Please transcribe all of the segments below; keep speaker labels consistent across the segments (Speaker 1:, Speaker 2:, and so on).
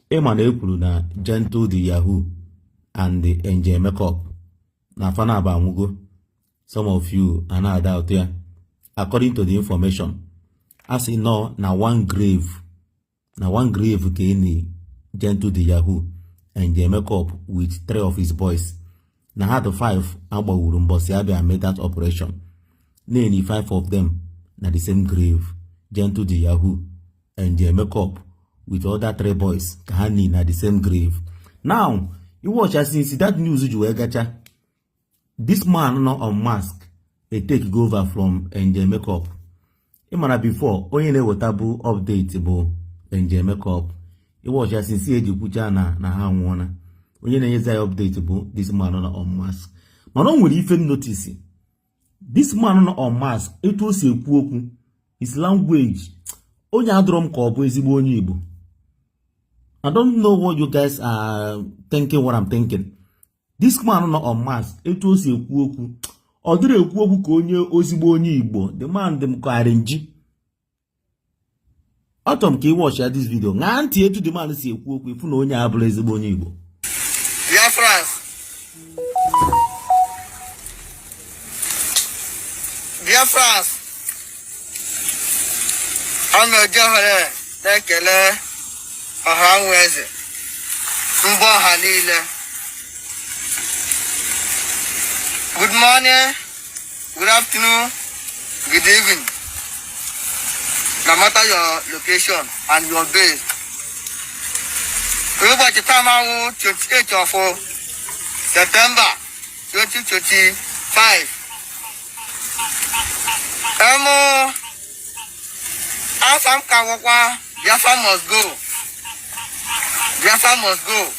Speaker 1: Ị ma na e kwuru na Gentle the Yahoo and the Angel Makeup na fa naabọ anwụgo. Some of you a na-adoubt ya. According to the information, a sị nọ na one grave, na one grave ka e ni Gentle the Yahoo, Angel Makeup with three of his boys. Na ha dị five agbawuru mbọsị abịa mee that operation. Na-eni five of them na the same grave. Gentle the Yahoo, Angel Makeup with other three boys ka ha ni na the same grave. Now, you watch as since that news ji wee gacha, this man nọ on mask e take go over from Angel Makeup. Ị mara before onye na-eweta bụ update bụ Angel Makeup. Ị watch ya since eji kwucha na ha anwụọna, onye na-enyezi anyị update bụ this man nọ on mask. Mana o nwere ife m notice, this man nọ on mask, etu o si ekwu okwu, his language, onye adọrọ m ka ọ bụ ezigbo onye Igbo. I don't know what you guys are thinking, what I'm thinking. This man nọ on mask, etu o si ekwu okwu, ọ dịrị ekwu okwu ka onye ozigbo onye Igbo. The man dị m ka nji ọtọ m ka ị watch ya this video, ṅaa ntị etu the man si ekwu okwu, ịfụ na onye a bụrụ ezigbo onye Igbo.
Speaker 2: Biafrans, Biafrans, ana m eji ohere na-ekele ọha nwe eze mba ọha niile. Good morning, good afternoon, good evening, no matter your location and your base. Ụbọchị taa wụ 28 of September 2025. Emu afa m ka wụkwa Biafra must go. Biafra must go.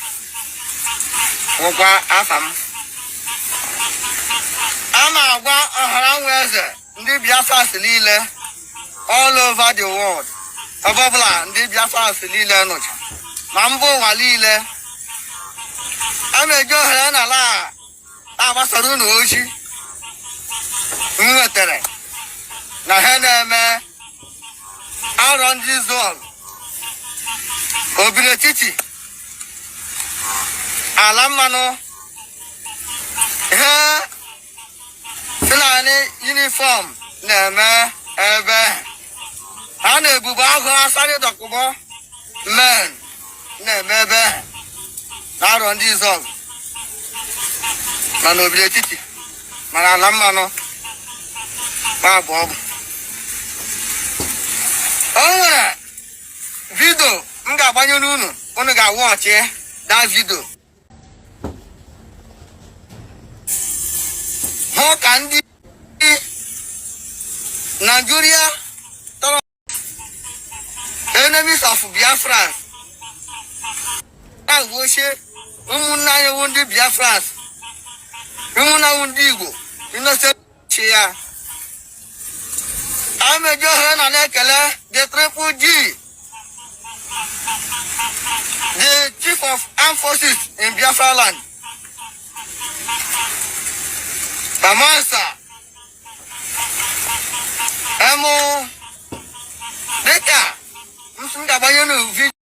Speaker 2: Wụkwa afa m. A na-agwa ọhara nwe eze ndị Biafrans niile all over the world, ebe ọbụla ndị Biafrans niile nọcha ma mba ụwa niile, a na-eji ohere n'ala na-agbasara unu ozi m nwetara na ha na-eme Arọ Ndị Izuọgụ Obinetiti ala mmanụ ihe Fulani uniform na-eme ebe ha na Ebube Agụ Asari Dokubo men na-eme ebe na Arọ Ndị Izuọgụ ma na Obinetiti ma na ala mmanụ ma abụ ọgwụ. O nwere video m ga-agbanye n'unu, unu ga-awatch that video hụ ka ndị Nigeria tọrọ enemies of Biafrans na-agwochie ụmụnne anyị wụ ndị Biafrans, ụmụnne wụ ndị Igbo innocent ya. A na-eji ohere na na-ekele the Triple G, the Chief of Armed Forces in Biafra land, Tamansa emu dịka m ga-agbanye n'uvi.